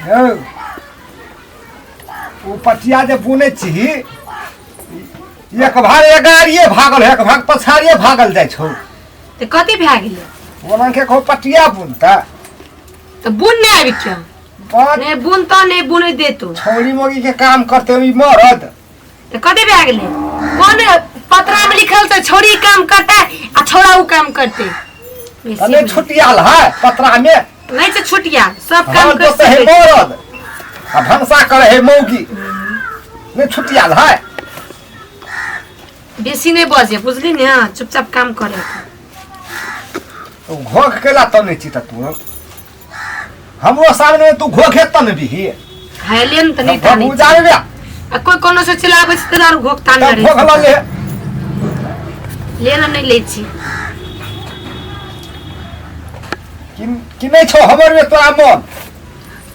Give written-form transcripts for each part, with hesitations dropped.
यौ, ओ पटिया जे बुनै छी एक भाग एगारिये भागल एक भाग पछाड़िए भागल जाइ छौ। तऽ कथी भए गेलै? ओना के कहू पटिया बुनता। तऽ बुन नहि आबि क्यों? बात नहि बुनतो नहि बुनै देतो। छौड़ी मोगी के काम करते ई मरद। तऽ कथी भए गेलै? कोन पतरा में लिखल छै छौड़ी काम करते आ छौड़ा उ काम करते? बेसी अरे छुटियाल है पतरा में। नहि छै छुटिया, सब काम हाँ, कर तो है सकै छै। मरद आ भनसा करे है मौगी, नहीं छुटियाल है। बेसी नहि बजे बुझली ने, चुपचाप काम करे। तो घोख केला तो नहीं चिता तू हमरो सामने में तू घोखे तन भी खाइले ने तऽ नहि घोख तानै। उजाड़े बे। आ कोइ कोनो से चिल्लाबै छै तऽ आर घोख तान तब रहै घोख छै। ल ले। ले ने, नहि लै छी। कि कि नहीं छौ हमर में तोरा मन?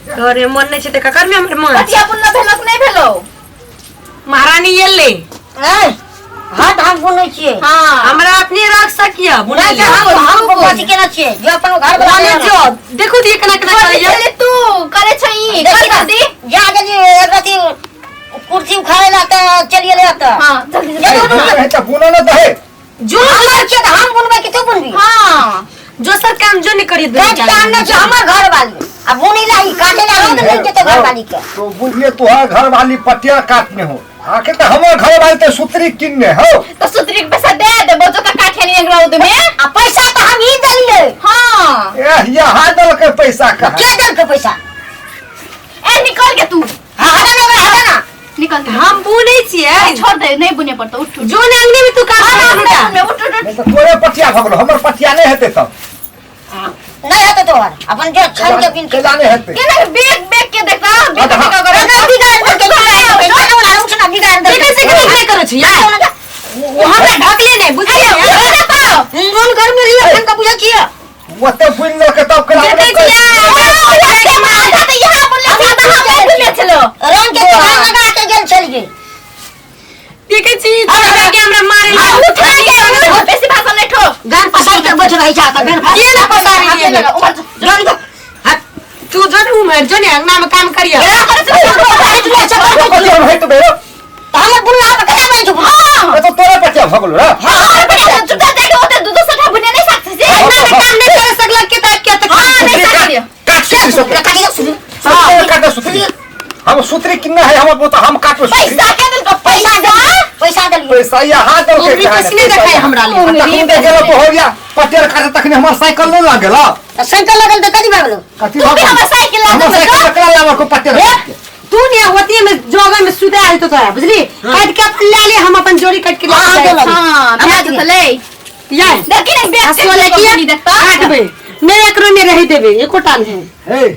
तोरे मन नहि छै तऽ ककर में हमर मन छै? पटिया बुनना भेलो कि नहि भेलो? महारानी एलै। ए, हाँ तऽ हम बुनै छियै। हाँ। हमरा अपने रख सकिया बुनै नहि, ले। हम अथी केने छियै जो अपन घर वाला बोले जो देखू दिए केना केना करैया। चले तू करे छै ई देखी कर ना, जल्दी। जा जल्दी एक अथी कुर्सी उखाड़े ला तऽ चलि गेलै ओतऽ। हाँ जल्दी जल्दी। है त बुनो न दहे। जो हमर छियै तऽ हम बुनबै कि तू बुनबी? हाँ। जो सर काम जो नहीं करिए। काट के आनने छियै हमर घर वाली आ बुनै ला ई काटे ला रौद लागि जेतै घर वाली के। तो बुझिए तोहर घर वाली पटिया काटने हो, आखिर तो हमर घर वाली तो सुतरी किनने हो। तो सुतरी के पैसा दे दे बोझो का काटे नहीं रौद में। आ पैसा तऽ हम ही देलियै। हाँ। ए यहाँ देलकै पैसा कहाँ? के देलकै पैसा? ए निकल के तू। हाँ, हटा ना ओकरा, हटा ना। निकल के। हम बुनै छियै। छोड़ दे, नहीं बुने पड़तो, उठ उठ। जो ने अंगने में तू काम हाँ, कर नहीं उठा। बुने, उठ उठ उठ। नहीं तो तोरे पटिया भगलो, हमर पटिया नहीं हेतै तब। नहीं हेतै तोहर, अपन जो छानि के बिन के। केला नहीं हेतै। केना बेग बेग के देखता बेग हाँ, के अरे कर। बिगाड़ देलकै, बिगाड़ देलकै। जाना वाला उठ ना, बिगाड़ देलकै। देखै छै कि नहीं करै छी यार? वो हमरा ढकले नहि बुझलियै? कोन घर में रहियै एखन तऽ बुझै छियै। ओते बुनि लेलकै तब केला देखै छियै। आधा तऽ यहाँ बुनले छै, आधा हम नहि बुनले छलो। रंग के चोखा लगा के गेल छलियै। देखै छी झगड़ा के हमरा मारे आ, ला। उठ ना के, उठ, बेसी भाषण नहीं ठोक। गान पसारि के बैठ रहै छै तऽ गान के ना पसारि हाथ लिए? लगा, उमर जा। गान हट, तू जो ने उमर जो ने अंगना में काम करिया। पटिया हेतै बेरो। हमर बुल्ला पर कना बनै छौ? हाँ। तो तोरे पटिया भगलो रे। हाँ, और बढ़िया, चुपचाप जाके ओते दू दू सठा बुने नहीं सकते से। अंगना में काम नहीं कर सकला के तक के तक। हाँ, नहीं सकते। काट सुतरी सब। काटी के सुनी। सुतरी काट सुतरी, हम सुतरी किन्ना है हमर पोता, हम काटो सुतरी। पैसा के देलको? पैसा पैसा देलियै, पैसा देलियै। पैसा यहाँ देलकै। उंगली कसने देखाय हमरा ले? तखन देख गेलो तो हो गया पटिया काटे, तखने हमर साइकिल नहीं लागेला। तऽ साइकिल लगल तऽ कथी भए गेलौ? कथी तू भी हमर साइकिल लागल हमर छौ? साइकिल ककरा लाबऽ को पटिया काट के? तू ने होती में जोगा में सुते आयल तो तोरा बुझली, काट के अपन ले ले, हम अपन जोड़ी काट के ले हाँ, जाय। देलक। हाँ, हमरा भए जेतौ ले। या देखी ने बेग हसुआ ले किया नहीं देखता। काटबे नहीं, एकरो में रही देबे एकोटा नहीं। हे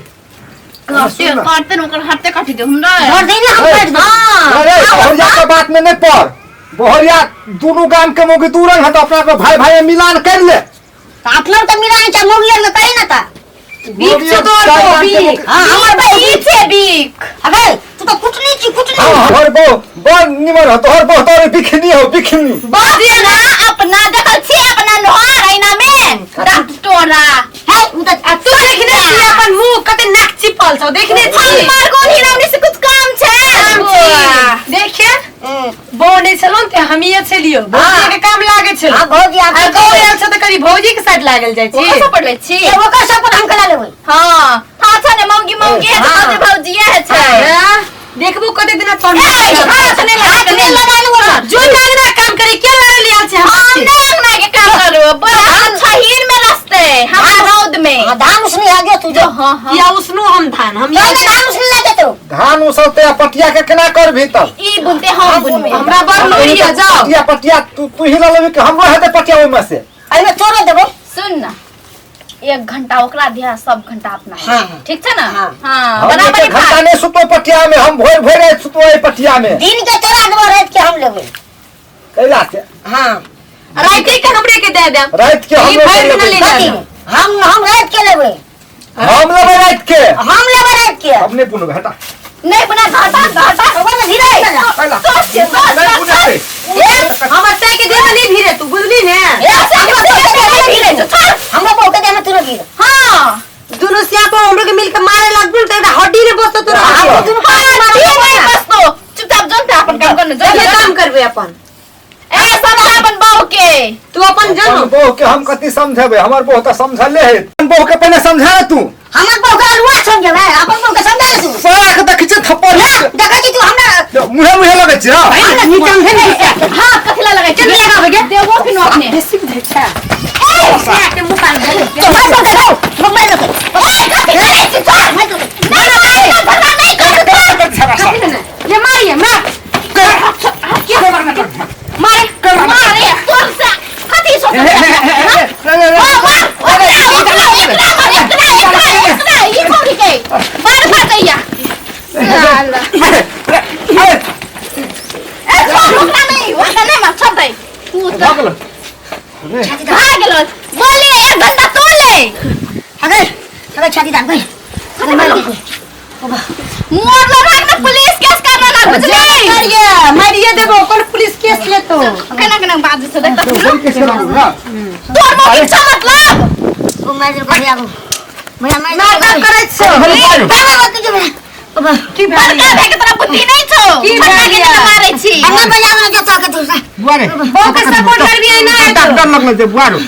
काटते काटते न ओकर हाथे काटी दे हमरा। घर दे ने, हम काटि देबै। हाँ। अरे बहरिया के बात में नहीं पड़, बहरिया दोनों गाम के मोगी दू रंग है तो अपना को भाई भाई में मिलान कर ले। तऽ अपना तऽ मिलान छै, मौगी आर के कही ना तऽ। बीक छौ तोहर को बीक। हाँ, हमर भाई ई छै बीक। अबे तू तऽ कुटनी छी, कुटनी। हाँ, हर बहु बड़ निमन हो तोहर बहु, तोहर बिखनी हो बिखनी। बस ना अपना देखल छी अपना लोहार ऐना में दांत तोरा। है उ तऽ आ तू देखने छी अपन मुंह कते नाक चिपल छौ, देखने छी? हमार कोन हिरावनी से कुछ काम छै? काम छी देखिए, बौ नहि छलो ते हमिये छलियो, भौजी के काम लागे छलो। हाँ, भौजी आब आ गौ आयल छ त करी भौजी के साइड लागल जाइ छी। ओकर सपोर्ट लै छी। ओकर सपोर्ट हम केना लेबै? हाँ हाँ छै ने मौगी मौगी है हाँ। भौजी भौजी है छै। हाँ, देखबो कते दिना तोर ए, हाथ नहीं लगा, हाथ नहीं लगा लेबै। जो अंगना काम करे के लागल आयल छै हम हमरा? नहीं अंगना के काम करू, बड़ा हम छहीर में रस्ते हम रौद में। हाँ, धान उसनी आ गयो तू जो। हाँ हाँ। या उसनो हम धान हम तोरा के धान उसनी ला देतौ। धान उसलते आ पटिया के केना करबी तब? ई बुनते हम बुनबे। हमरा बड़ लोरी है, जाओ। पटिया पटिया तू तू ही ल लेबी कि हमरो हेतै पटिया ओहिमे से? एहिमे तोरो देबौ। सुन ना, एक घंटा ओकरा दिया, सब घंटा अपना। हाँ, हाँ। ठीक छै ना? हाँ। हाँ, हम बराबरी एक घंटा भाग। नहीं सुतबो पटिया में, हम भोर भोर राति सुतबो एहि पटिया में। दिन के तोरा देबौ, राति के हम लेबै। कैला से? हाँ। राति के हमरे के दे देम। राति के ई हमरे भरि के दिना लेबै। ले कथी? जायब। हम राति के लेबै। हम लेबै राति के। हम लेबै राति के। हम नहीं बुनबै, हटा। नहीं बुना, घाटा घाटा। ओकर में धीरे चला। कैला सोच के सोच नहीं सोच। बुनतै। ए, हमर चाय के देह में नहीं भिरे तू, बुझली ने? ए, हमरा हमरा बहुते बहुते देह में भिरे भिरे छौ, छोड़। हमरा बहुते देह में तू नहीं भिरे। हाँ। दुनु सियापो हमरो के मिल के मारे लगबुल त एकटा हड्डी ने बसतो तोरा। हाँ। हम दुनु हाँ, ठीक है, बस तो चुपचाप जोन ते अपन काम करने जो। ये काम करबे अपन। ए समझा अपन बहू के। तू अपन जन। अपन बहू के हम कथी समझेबै? हमर बहू तऽ समझले है। अपन बहू के पहिने समझा तू। हमर बहू के अरुआ समझेबै? अपन बहू के समझा तू। सारा के देखै छियै थप्पड़। देखै छी तू हमरा मुहे मुहे लगै छै। हाँ। नीचा में भेल। हां, कथि ला लगै छै? लगाबै के देबो कि न अपने? बेसी बुझै छै ए सिया के मुंह कान भेल। मार दो दो, मार दो। ए कथि करै छी? छोड़ ना ना, झगड़ा नहीं कर। कथी ने ये मारिए मार के मारे। मारे तोर से कथि सोच? वाह वाह, ओकरा ओकरा एकरा मार, एकरा एकरा एकरा ई छोड़ी के मार मार दैया साला। ए छोड़, ओकरा नहीं, ओकरा नहीं मार, छोड़ दे तू तो। भाग गेलो बोली एक घंटा तो ले। अगर अगर छाती दान गई अगर मार दे। मोर लगा के पुलिस केस करना ना, बुझली? करिए मारिए देबो, कोन पुलिस केस लेतो? केना केना बात छै देख त। तोर मोर इच्छा मतलब। ओ मार दे कभी आगो भैया मार। नाटक करै छौ। बाबा तुझे बाबा। की भेल? बड़का भए के तोरा बुद्धि नहीं छौ? की छोटा के भेल? जेना मारै छी। हमरा बजावे के चाके तू से। बहू के सपोर्ट करबी ना? डर लगल छै बुआरो।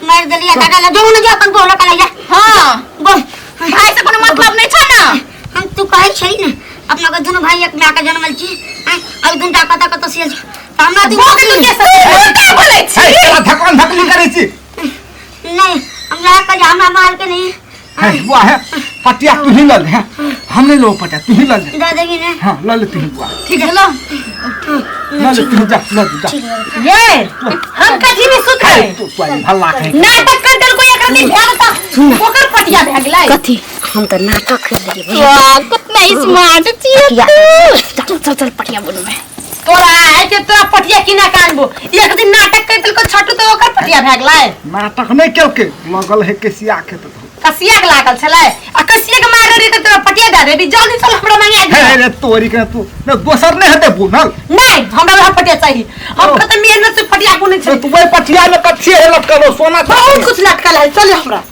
मार देलिया काका ला जो न जो अपन बोला काला जा। हां। बोल। भाई से कोनो मतलब नहीं छौ ना? हम तू कहै छै ने अपना के दुनु भाई एक माय के जनमल छी हैं, अब दुनु टा कत कत सियल छी त हमरा तू बहू के तू के सपोर्ट का बोलै छी? हे चला, धकन धकली करै छी। नहीं, हमरा कह हमरा मार के नहीं। हे बुआ, हे पटिया तू ही ल ले। हम नहीं लो पटिया, तू ही ल ले। दे देबी ने? हाँ, ल ले तू ही बुआ। ठीक है लो। ल ले तू ही, जा ल जा। ये हम कथी में सुतबै? हे तू तू आई भल्ला कहीं। नाटक कर देलको, एकरा दिन ध्यान त ओकर पटिया भए गेलै। कथी? हम त नाटक खेल लेलियै। वाह, कितना स्मार्ट छी तू। चल चल चल, पटिया बनबै। तोरा आइ के तोरा पटिया किना के आनबो। एक दिन नाटक कर देलको छटू त ओकर पटिया भए गेलै। नाटक नहीं केलकै, लगल है केसिया के तो। कसिया के लागल छलै आ कसिया के मारे रे त तोरा पटिया दे देबी। जल्दी चल, हमरा मांगे। हे रे तोरी के, तू न दोसर नहीं हेतै बुनल? नहीं, हमरा वह पटिया चाहिए। हम कते मेहनत से पटिया बुनै छै। तू वही पटिया में कथी है लटकल? सोना? बहुत कुछ लटकल है, चल हमरा।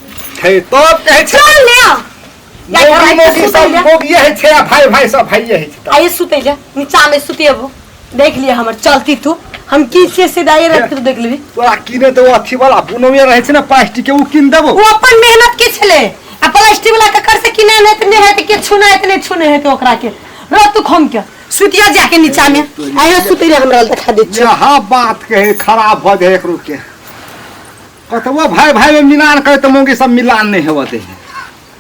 हे तब कहै छै। चल ने। मौगी मौगी सब मौगिए है छै आ भाई भाई सब भाइये है छै। आइए सुते जा, नीचा में सुतेबो। देख लिया हमर चलती तू, हम की छियै से दाई रात के तू देख लेबी। तोरा किने तऽ ओ अथी वाला बुनौए रहै छै ने प्लास्टिक के, ओ किन देबो। वो अपन मेहनत के छले आ प्लास्टिक वाला ककर से किने नहीं त नहीं है त के छूना है त नहीं छूने है त ओकरा के रो तू खम के सुतिया जाके नीचा में। आइए सुते रे, हमरा देखा दे छी। यहाँ बात कहे खराब भऽ जाइ एकरो के। कतबो भाई भाई में मिलान करे तऽ मौगी सब मिलान नहीं हेबऽ दै है,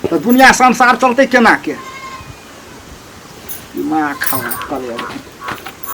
तऽ दुनिया संसार चलतै केना के? दिमाग खराब करे।